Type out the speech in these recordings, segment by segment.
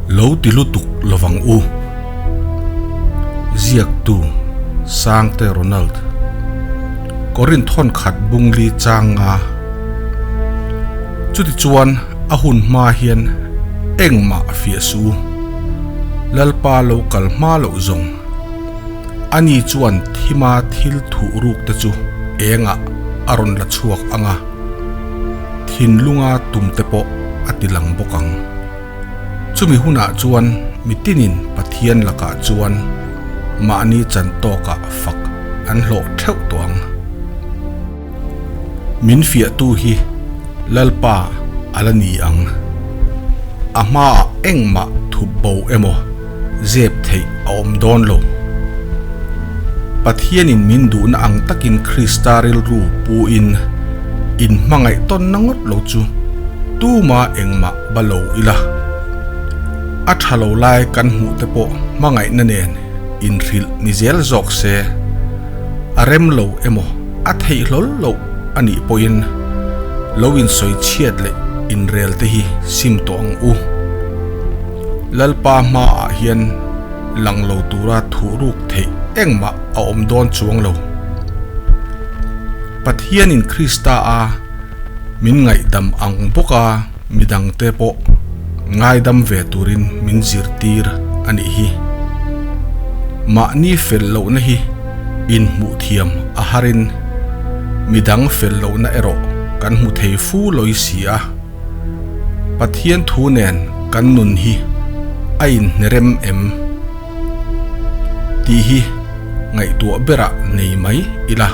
Lo ti lutuk lovang u. Ziaktu, Sangte Ronald. Korinth hawn khat bungli chang nga. Chutichuan a hun hma hian engmah a fiah suh u. Lalpa lo kal hma loh zawng. Ani chuan thima thil thuh ruk te chu engah a rawn la chhuak ang a, thinlunga tum te pawh a ti lang bawk ang. Chumi hunah chuan mitinin Pathian lakah chuan mahni chan tawkah fak an hlawh theuh tawh ang. Min fiahtu hi Lalpa a la ni ang. A hmaah engmah thup bo emaw zep theih a awm dawn lo. Pathianin min duhna ang takin Krista rilru puin in hmangaih tawnna ngawt lo chu tuma engmah ba lo ila. A tha lo lai kan hmuh te pawh hmangaihna nen inhrilh ni zel zawk se, a rem lo emaw a theih hlawl loh a nih pawhin lo insawi chhiat leh inrel te hi sim tawh ang u. Lalpa hmaah hian lang lo tura thuh ruk theih engmah a awm dawn chuang lo. Pathianin Krista a min ngaihdam ang bawka midangte pawh ngaidam ve turin min zirtir a nih hi. Mahni fel lohna hi inhmuh thiam a harin midang fel lohna erawh kan hmu thei fu lawi si a. Pathian thu nen kan nun hi a inhnerem em tih hi ngaihtuah berah nei mai ila.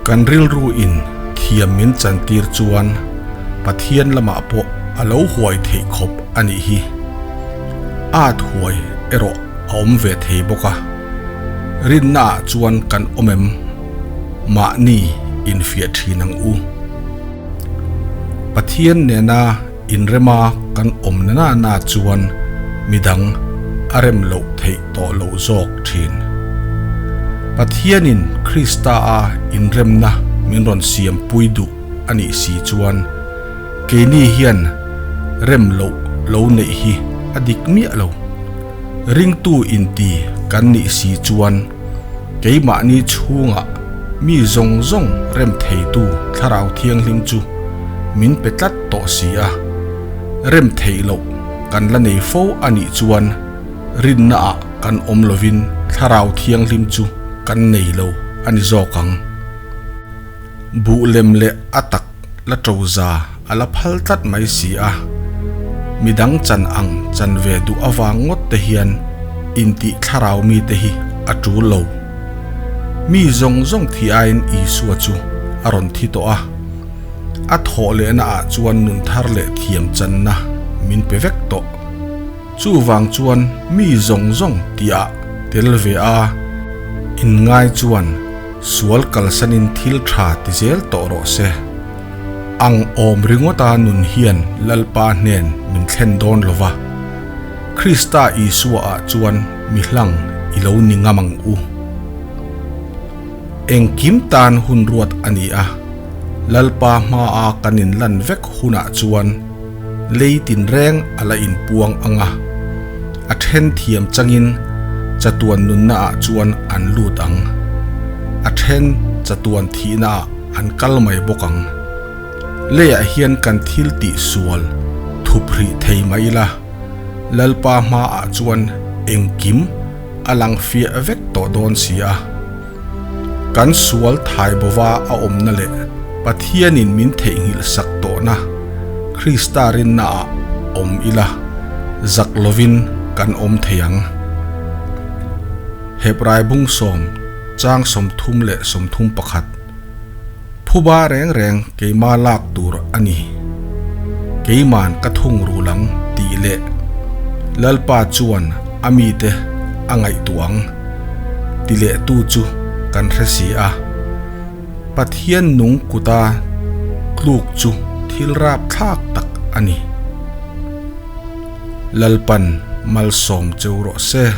Kan rilru in thiam min chantir chuan Pathian lamah pawh a lo huai theih khawp a nih hi. At huai erawh a awm ve thei bawk a. Rinnaah chuan kan awm em? Mahni infiah thin ang u. Pathian nena inrema kan awm nana na chuan midang a rem loh theih tawh loh zawk thin. Pathianin Krista-a inremna min rawn siampui duh a nih si chuan keini hian rem loh lo neih hi a dik miah lo. Ringtu inti kan nih si chuan keimahni chhungah mi zawng zawng rem theitu Thlarau Thianghlim chu min pe tlat tawh si a, rem theih loh kan la nei fo a nih chuan rinnaah kan awm lovin Thlarau Thianghlim chu kan nei lo a ni zawk ang. Buh lem leh a tak la to za a la phal tlat mai si a, midang chan ang chan ve duh avang ngawt te hian intih thlarau mite hi a tul lo. Mi zawng zawng thi aiin Isua chu a rawn thi tawh a, a thawh lehna ah chuan nun thar leh thiam channa min pe vek tawh. Chuvang chuan mi zawng zawng tihah tel ve a inngai chuan sual kalsanin thil tha ti zel tawh rawh se. Ang awm ringawta nun hian Lalpa hnen min thlen dawn lo va, Krista Isua ah chuan mi hlang i lo ni ngam ang u. Engkim tan hun ruat a ni a, Lalpa hmaa kan inlan vek hunah chuan, Lei tinreng a la inpuang ang a, a then thiam changin chatuan nunna ah chuan an lut ang. A then chatuan thihna ah an kal mai bawk ang. Leiah hian kan thil tih sual thup rih thei mai ila, Lalpa hmaah chuan engkim a lang fiah vek tawh dawn si a. Kan sual thai bova a awmna leh Pathianin min theihnghilh sak tawhna Krista rinnaah awm ila, zak lovin kan awm thei ang. Hebrai bung sawm chang 31. Phuba reng reng keima lak tur a ni. Keiman ka thung rul ang tih leh Lalpa chuan a mite a ngaihtuah ang ti lehtu chu kan hre si a. Pathian nung kuta tluk chu thil rapthlak tak a ni. Lalpan malsawm cheu rawh se.